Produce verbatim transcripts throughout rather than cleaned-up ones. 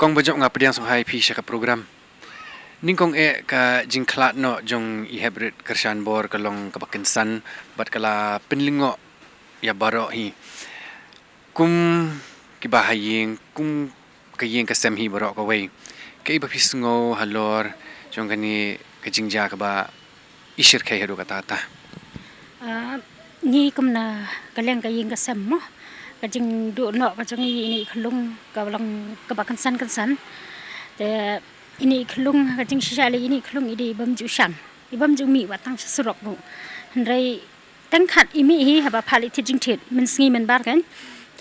Kong Bajop, nga pdiang sngewbha ïa phi sha ka program. Nyngkong eh, ka jingkhlad noh jong i heprit kyrshan bor ka long kaba kynsan bad ka la pynlyngngoh ïa baroh hi. Kum kiba ha ïing, kum ka ïing ka sem hi baroh kawei, kaei ba phi sngew halor jong kane ka jingjia kaba i shyrkhei haduh katta katta? Ah, ngi kum na ka liang ka ïing ka sem mo, ka jingduh noh ka jong i ine i khyllung ka long kaba kynsan kynsan. Te ine i khyllung, ka jingshisha lei, ine i khyllung i dei i bym ju shang, i bym ju mih wat tang sha surok ruh. Hynrei teng khat i mih hi haba phah leit thied jingthied mynsngi mynbar kan.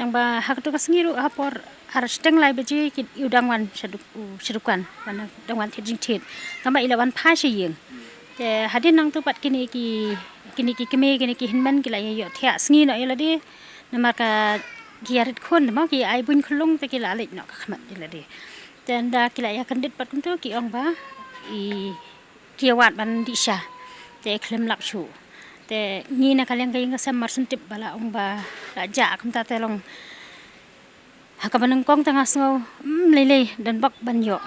Tang ba ha katu ka sngi ruh ha por ar shiteng lai baje ki, u dang wan sha duk-, u sha dukan, wan, dang wan thied jingthied. Tang ba i la wan phai sha ïing. Te hadien nangtu pat kine ki, kine ki kmie, kine ki hynmen ki la ïa ïohthiah sngi noh ïa lade. Namar ka ki ïa rit khun mo, ki ai buiñ khyllung te ki la leit noh ka khmat ïa lade. Te ynda ki la ïa kyndit pat kumtu ki ong ba i ki ïa wad ban dih sha. Te khlem lap shuh. Te ngi na ka liang ka ïing ka sem mar shen tip ba la ong ba la jah kumta te long ha kaba nyngkong te nga sngew, mm, lei lei don bok ban ïoh.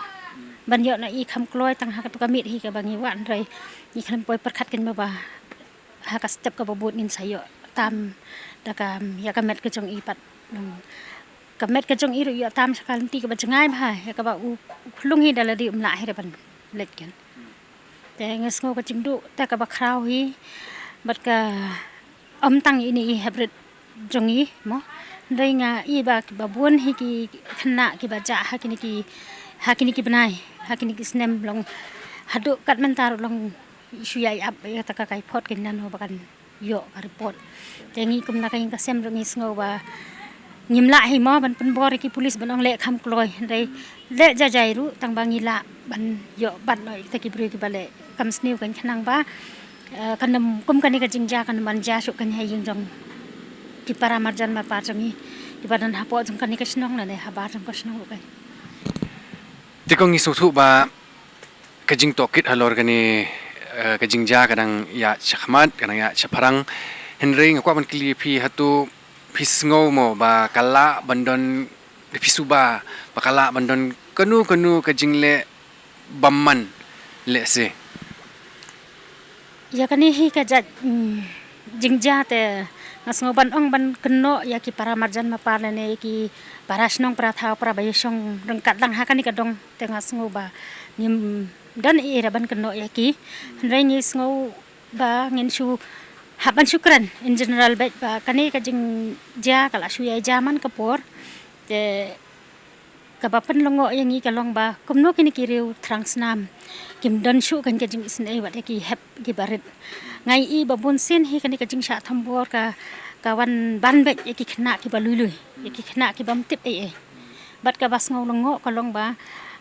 Ban ïoh na i kham kloi tang ha katu ka miet hi kaba ngi wad, hynrei ngi khlem poi pyrkhat kein ba ha ka step kaba bud ngin sa ïoh tam da ka, ïa ka met ka jong i pat. Long ka met ka jong i ruh ïoh tam sha ka lynti kaba jngai bha, ïa kaba u, u khyllung hi da lade um lah hi ruh ban leit kan. Te nga sngew ka jingduh te kaba khraw hi bad ka, ym tang ine i heprit jong i mo, hynrei nga i ba, ba bun hi ki khynnah kiba jah ha kine ki, ha kine ki bnai, ha kine ki snem, long haduh kat mynta ruh long shu ïai ap ïa kata ka kaiphod kan, nano ba kan ïoh ka report. Te ngi kum na ka ïing ka sem ruh ngi sngew ba ngim lah hi mo ban pynbor ïa ki police ban ong leh kham kloi, hynrei leh jai jai ruh tang ba ngi lah ban ïoh bat noh ïa kita ki briew kiba leh kam sniew kan, khnang ba, eh, kan ym, kum kane ka jingjia kan ym ban jia shuh kan ha ïing jong ki para marjan mapar jong ngi kiba don hapoh jong kane ka shnong lane habar jong ka shnong ruh kan. Te kong, ngi sngewthuh ba ka jingtohkit halor kane, eh, ka jingjia ka dang ïaid shakhmat, ka dang ïaid shaphrang. Hynrei nga kwah ban kylli ïa phi, hato phi sngew mo ba ka lah ban don, phi suba ba ka lah ban don kano kano ka jingleh bymman lehse? Ïa kane hi ka jait, mm, jingjia te nga sngew ban ong ban kynnoh ïa ki para marjan mapar lane ïa ki para shnong para thaw para ba ïashong ryngkat lang ha kane ka dong te nga sngew ba ngim don ei ei ruh ban kynnoh ïa ki. Hynrei ngi sngew ba ngin shu hap ban shu kren in general beit ba kane ka jingjia ka la shu ïai jia man ka por. Te kaba pynlyngngoh ïa ngi ka long ba kumno kine ki riew thrang snam kim don shuh kan ka jingisynei wat ïa ki hep kiba rit. Nga ïohi ba bun sien hi kane ka jingshah thombor ka, ka wan ban beit ïa ki khynnah kiba lui lui, ïa ki khynnah ki bym tip ei ei. Bad kaba sngew lyngngoh ka long ba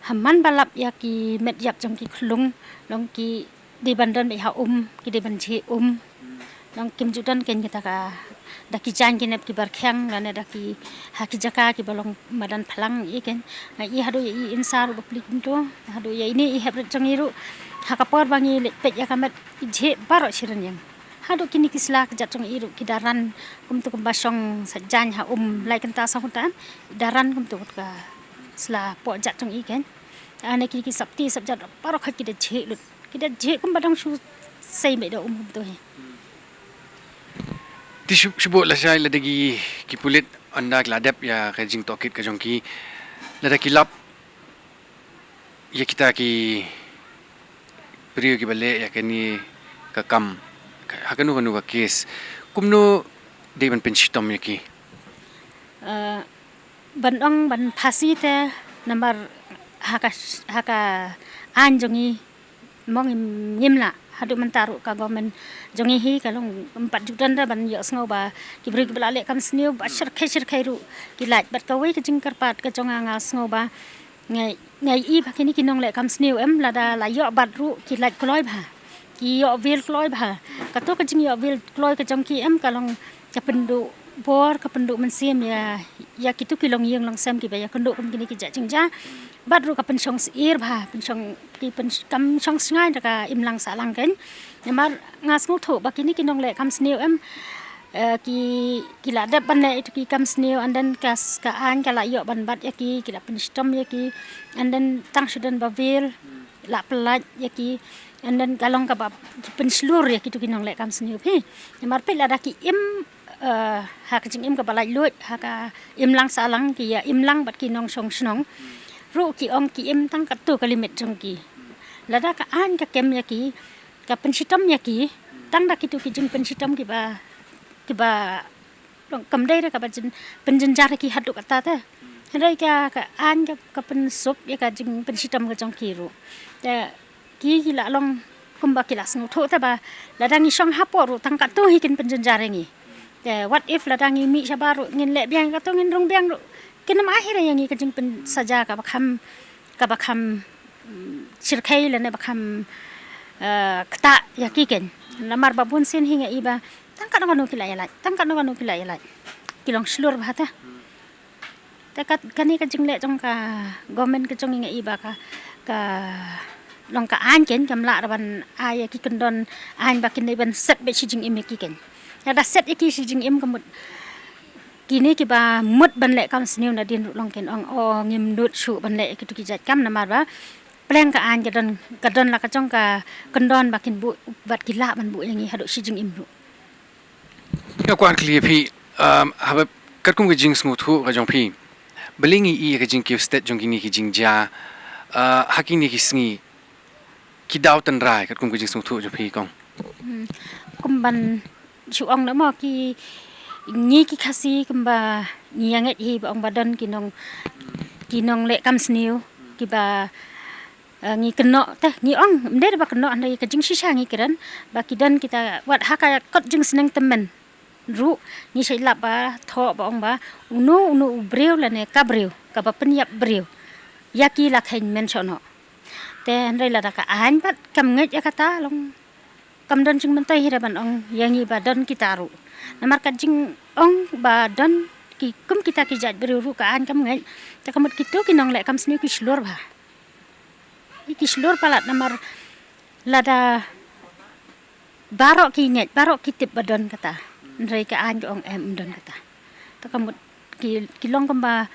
ha man ba lap ïa ki met ïap jong ki khyllung, long ki dei ban don beit ha um, ki dei ban jhieh um. Long kim ju don kein kita ka, da ki jaiñ ki nep kiba rkhiang lane da ki, ha ki jaka kiba long madan phlang ei kein. Nga ïohi haduh ïa i Insa ruh ba plie kumto, haduh ïa ine i heprit jong i ruh ha ka por ba ngi leit peit ïa ka met i jhieh baroh shi rynïeng. Haduh kine ki sla ka jait jong i ruh ki da ran kumto kumba shong sa jaiñ ha um lai kynta saw kynta, i da ran kumto ka sla poh jait jong i kein. Ane kine ki sopti sopjait baroh khoit ki da jhieh lut. Ki da jhieh kumba dang shu sei beit da um kumto hi. Te shu, shu buh lashai lada ki, ki pulit ynda ki la dep ïa ka jingtohkit ka jong ki, lada ki lap ïa kita ki briew kiba leh ïa kane ka kam ha kano kano ka case, kumno dei ban pynshitom ïa ki? Eh, ban ong ban phasi te namar ha ka, ha ka aiñ jong i mo ngim, ngim lah. Haduh mynta ruh ka government jong i hi ka long ym pat ju don da ban ïohsngew ba ki briew kiba la leh kam sniew ba shyrkhei shyrkhei ruh ki lait. Bad kawei ka jingkyrpad ka jong nga, nga sngew ba nga, nga ïohi ba kine ki nongleh kam sniew em lada la ïoh bat ruh ki lait kloi bha, ki ïoh wheel kloi bha. Kato ka jingïoh wheel kloi ka jong ki em ka long ka pynduh bor, ka pynduh mynsiem ïa, ïa kito ki longïing longsem kiba ïakynduh kum kine ki jait jingjia. Bad ruh ka pynshong syier bha, pynshong, ki pyn, kam shong shngaiñ da ka imlang sahlang kein. Namar nga sngewthuh ba kine ki nongleh kam sniew em Eh, ki, ki la dep ban leh ïa kito ki kam sniew, and then ka, ka aiñ ka la ïoh ban bat ïa ki, ki la pynshitom ïa ki, and then tang shu don ba vir, la pyllait ïa ki, and then ka long kaba pynshlur ïa kito ki nongleh kam sniew phi. Namar phi lada ki im, eh, ha ka jingim kaba laitluid, ha ka imlang sahlang ki ïa imlang bad ki nongshong shnong. Ruh ki ong ki im tang katto ka limit jong ki. Lada ka aiñ ka kem ïa ki, ka pynshitom ïa ki, tang da kito ki jingpynshitom kiba, kiba, long kam dei re kaba jin, pynjynjar ïa ki haduh katta te. Hynrei ka, ka aiñ ka, ka pynsuk ïa ka jingpynshitom ka jong ki ruh. Te ki, ki la long kumba ki la sngewthuh te ba lada ngi shong hapoh ruh tang katto hi kin pynjynjar ïa ngi. Te what if lada ngi mih shabar ruh ngin leh biang katto ngin rung biang ruh. Kin ym ai hi re ïa ngi ka jingpynsaja kaba kham, kaba kham, mm, shyrkhei lane ba kham, eh, ktah ïa ki keiñ. Namar ba bun sien hi nga i ba tang katno katno ki la ïalait, tang katno katno ki la ïalait. Ki long shlur bha te. Te kat, kane ka jingleh jong ka government ka jong i nga i ba ka, ka long ka aiñ keiñ, kam lah ruh ban ai ïa ki kyndon aiñ ba kin dei ban set beit shi jingim ïa ki keiñ. Lada set ïa ki shi jingim ka mut kine kiba mut ban leh kam sniew nadien ruh long kin ong, o, ngim nud shuh ban leh ïa kito ki jait kam namar ba pleng ka aiñ ka don, ka don la ka jong ka kyndon ba kin buh bad ki lah ban buh ïa ngi haduh shi jingim ruh. Nga kwah kylli ïa phi, um, haba katkum ka jingsngewthuh ka jong phi, balei ngi i ïa ka jingkiew stet jong kine ki jingjia, uh, ha kine ki sngi, ki daw tynrai katkum ka jingsngewthuh jong phi kong? Hmm. Kum ban shu ong na mo ki, ngi ki Khasi kumba ngi ïa ngeit hi ba ong ba don ki nong, ki nongleh kam sniew kiba, eh, ngi kynnoh te, ngi ong ym dei ba kynnoh, hynrei ka jingshisha ngi kren ba ki don kita wat ha ka kot jingsneng tymmen ruh ngi shait lap ba thoh ba ong ba uno uno u briew lane ka briew kaba pynïap briew ïa ki la kheiñ mynshohnoh. Te hynrei lada ka aiñ pat kam ngeit ïa kata long kam don jingmyntoi hi re ban ong ïa ngi ba don kita ruh. Namar ka jingong ba don ki kum kita ki jait briew ruh ka aiñ kam ngeit. Te ka mut kito ki nongleh kam sniew ki shlur bha. Ki shlur palat namar lada baroh ki ngeit, baroh ki tip ba don kata. Hynrei ka aiñ ka ong em, ym don kata. Te ka mut ki, ki long kumba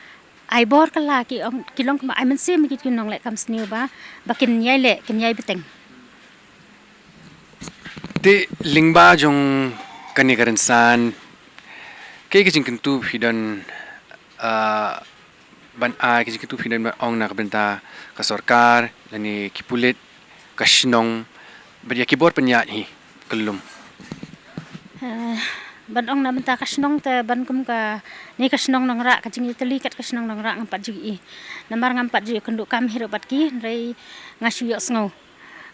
ai bor kylla, ki ong, ki long kumba ai mynsiem ïa ki nongleh kam sniew ba, ba kin ïai leh, kin ïai bteng. Te lyngba jong kane ka rynsan, kaei ka jingkyntu phi don, ah, ban ai, ka jingkyntu phi don ban ong na ka bynta ka sorkar lane ki pulit, ka shnong bad ïa ki bor pynïaid hi kyllum? Eh, ban ong na bynta ka shnong te ban kum kane ka shnong Nongrah, ka jingïatylli kat ka shnong Nongrah ngam pat ju i. Namar ngam pat ju ïakynduh kam hi ruh bad ki, hynrei nga shu ïohsngew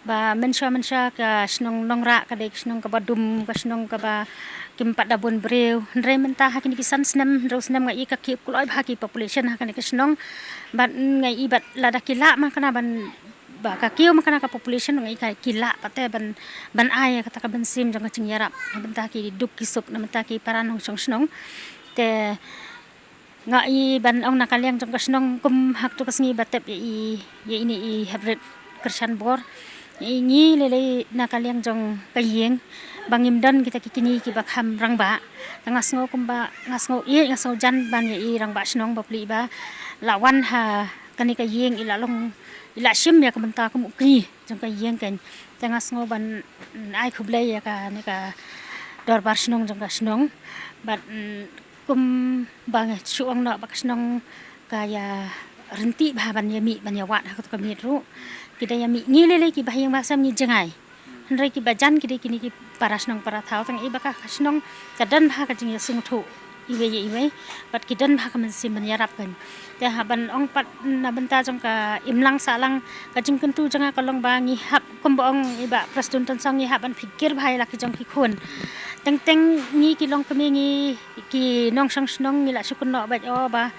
ba mynshuwa mynshuwa ka shnong Nongrah ka dei ka shnong kaba dum, ka shnong kaba kim pat da bun briew. Hynrei mynta ha kine ki san snem, hynriew snem nga i ka kiew kloi bha ki population ha kane ka shnong. Bad nga i bad lada ki lah ma kane ban, ba ka kiew ma kane ka population nga i ka ki lah pat te ban, ban ai kata ka mynsiem jong ka jingïarap na bynta ki duk ki suk, na bynta ki para nongshong shnong. Te nga i ban ong na ka liang jong ka shnong kum ha katu ka sngi ba tep ïa i, ïa ine i heprit kyrshan bor. Ïa i ngi lei lei na ka liang jong ka ïing ba ngim don kita ki kñi kiba kham rangbah. Te nga sngew kumba, nga sngew ïeit, nga sngew jan ban ïa i rangbah shnong bapli ba la wan ha kane ka ïing, i la long, i la shim ïa ka bynta kum u kñi jong ka ïing keiñ. Te nga sngew ban, mm, ai khublei ïa kane ka dorbar shnong jong ka shnong. Bad, mm, kumba nga shu ong noh ba ka shnong ka ïa ryntih bha ban ïa mih ban ïa wad ha kato ka miet ruh. Ki da ïa mih, ngi lei lei kiba ha ïing ba sem ngi jngai. Hynrei kiba jan ki dei kine ki para shnong para thaw, tang i ba ka, ka shnong ka don bha ka jingïasngewthuh iwei ïa iwei bad ki don bha ka mynsiem ban ïarap keiñ. Te ha ban ong pat na bynta jong ka imlang sahlang, ka jingkyntu jong nga ka long ba ngi hap, kumba ong i Bah Prestone Tynsong, ngi hap ban phikir bha ïa la ki jong ki khun. Teng teng ngi ki longkmie, ngi ki nongshong shnong ngi la shu kynnoh beit, o ba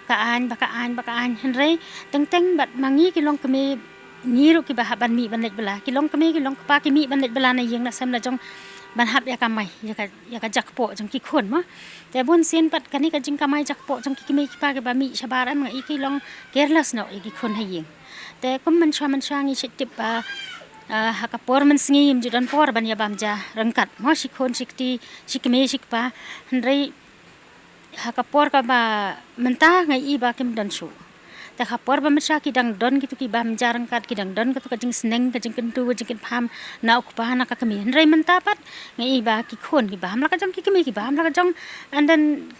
ka aiñ, ba ka aiñ, ba ka aiñ. Hynrei teng teng bad ma ngi ki longkmie, ngi ruh kiba hap ban mih ban leit bylla, ki longkmie ki longkpa ki mih ban leit bylla na ïing na sem la jong ban hap ïa kamai, ïa ka, ïa ka jakpoh jong ki khun mo. Te bun sien pat kane ka jingkamai jakpoh jong ki kmie ki kpa kiba mih shabar em, nga i ki long careless noh ïa ki khun ha ïing. Te kum mynshuwa mynshuwa ngi shait tip ba, Ah, ha ka por mynsngi ym ju don por ban ïa bam ja ryngkat mo, shi khun shi kti, shi kmie shi kpa. Hynrei ha ka por kaba mynta nga i ba kim don shuh. Te ha ka por ba mynta ki dang don kitu ki bam ja ryngkat, ki dang don kitu ka jingsneng, ka jingkyntu, ka jingkynpham na u kpa na ka kmie. Hynrei mynta pat nga i ba ki khun ki bam la ka jong ki kmie, ki bam la ka jong, and then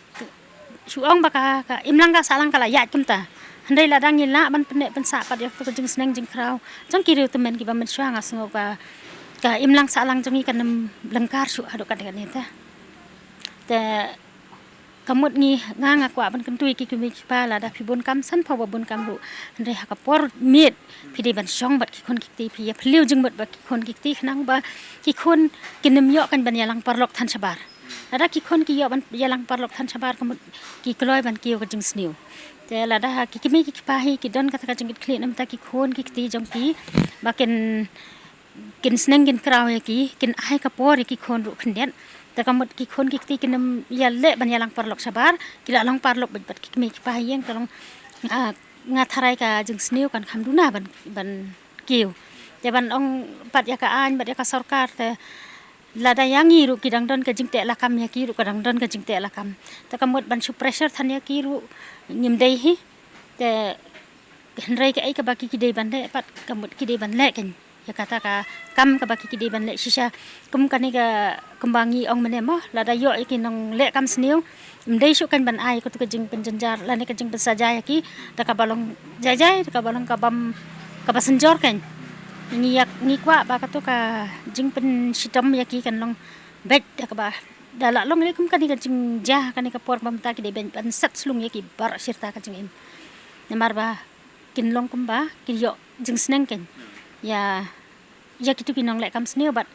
shu ong ba ka, ka imlang ka sahlang ka la ïaid kumta. Hynrei lada ngi lah ban pynneh pynsah pat ïa ka jingsneng jingkhraw jong ki riew tymmen kiba mynshuwa, nga sngew ba ka imlang sahlang jong ngi kan ym lyngkar shuh haduh katne katne te. Te ka mut ngi, nga, nga kwah ban kyntu ïa ki kmie ki kpa, lada phi bun kam, san phew ba bun kam ruh, hynrei ha ka por miet phi dei ban shong bad ki khun ki kti, phi ïa phylliew jingmut bad ki khun ki kti, khnang ba ki khun kin ym ïoh kan ban ïalang paralok than shabar. Lada ki khun ki ïoh ban ïalang paralok than shabar, ka mut ki kloi ban kiew ka jingsniew. Te lada ki kmie ki kpa hi ki don kata ka jingkitkhlieh na bynta ki khun ki kti jong ki, ba kin, kin sneng kin khraw ïa ki, kin ai ka por ïa ki khun ruh khyndiat. Te ka mut ki khun ki kti kin ym ïaleh ban ïalang paralok shabar, ki la long paralok bad, bad ki kmie ki kpa hi, ïeng ka long, ah, nga tharai ka jingsniew kan kham duna ban, ban kiew. Te ban ong pat ïa ka aiñ bad ïa ka sorkar, te lada ïa ngi ruh ki dang don ka jingteh lakam, ïa ki ruh ka dang don ka jingteh lakam. Te ka mut ban shu pressure than ïa ki ruh ngim dei hi. Te hynrei kaei kaba ki, ki dei ban leh pat, ka mut ki dei ban leh kan ïa kata ka kam kaba ki, ki dei ban leh shisha. Kum kane ka, kumba ngi ong mynne mo, lada ïoh ïa ki nongleh kam sniew, ym dei shuh kan ban ai katu ka jingpynjynjar lane ka jingpynsaja ïa ki da kaba long jai jai, da kaba long ka bam, kaba synjor kan. Ngi ïa, ngi kwah ba katu ka jingpynshitom ïa ki kan long beit da kaba, da la long lei kum kane ka jingjia, kane ka por ba mynta ki dei ban, ban set slung ïa ki baroh shi rta ka jingim. Namar ba kin long kumba ki ïoh jingsneng kan ïa, ïa kitu ki nongleh kam sniew. Bad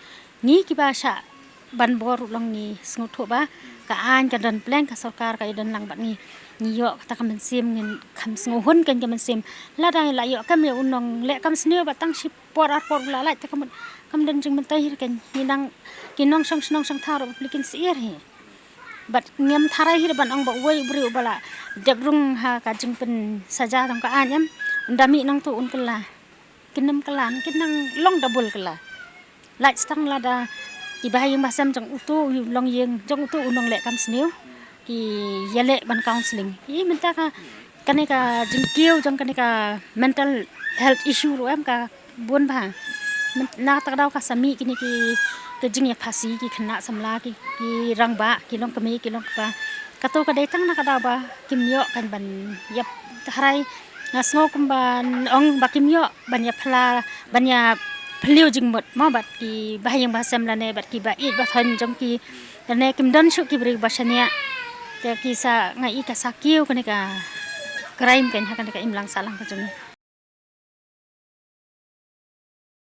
ngi kiba shah ban bor ruh long ngi sngewthuh ba ka aiñ ka don pleng, ka sorkar ka ïadon lang bad ngi. Ngi ïoh kata ka mynsiem, ngin kham sngewhun kan ka mynsiem. Lada la ïoh kam ïa u nongleh kam sniew bad tang shi por ar por u la lait, te ka mut kam don jingmyntoi hi kan. Ngi nang, ki nongshong shnong shong thaw ruh ba pli kin syier hi. Bad ngim tharai hi ban ong ba uwei u briew uba la dep rung ha ka jingpynsaja jong ka aiñ, em, ynda mih nangtu un kylla. Kin ym kylla, kin nang long double kylla. Lait tang lada ki bahaïing bahasem jong utu u longïing, jong utu u nongleh kam sniew ki ïaleh ban counselling. Ïa mynta ka, kane ka jingkiew jong kane ka mental health issue ruh em ka bun bha. Myn-, na kata ka daw ka sa mih kine ki, ki jingïaphasi, ki khynnah samla, ki, ki rangbah, ki longkmie, ki longkpa. Kato ka dei tang na ka daw ba kim ïoh kan ban ïap tharai. Nga sngew kumba ong ba kim ïoh ban ïaphylla, ban ïaphylliew jingmut mo bad ki bahaïing bahasem lane bad kiba ïeit ba thoiñ jong ki, lane kim don shuh ki briew ba shaniah. Te ki sa, nga i ka sa kiew kane ka crime kan ha kane ka imlang sahlang ka jong ngi.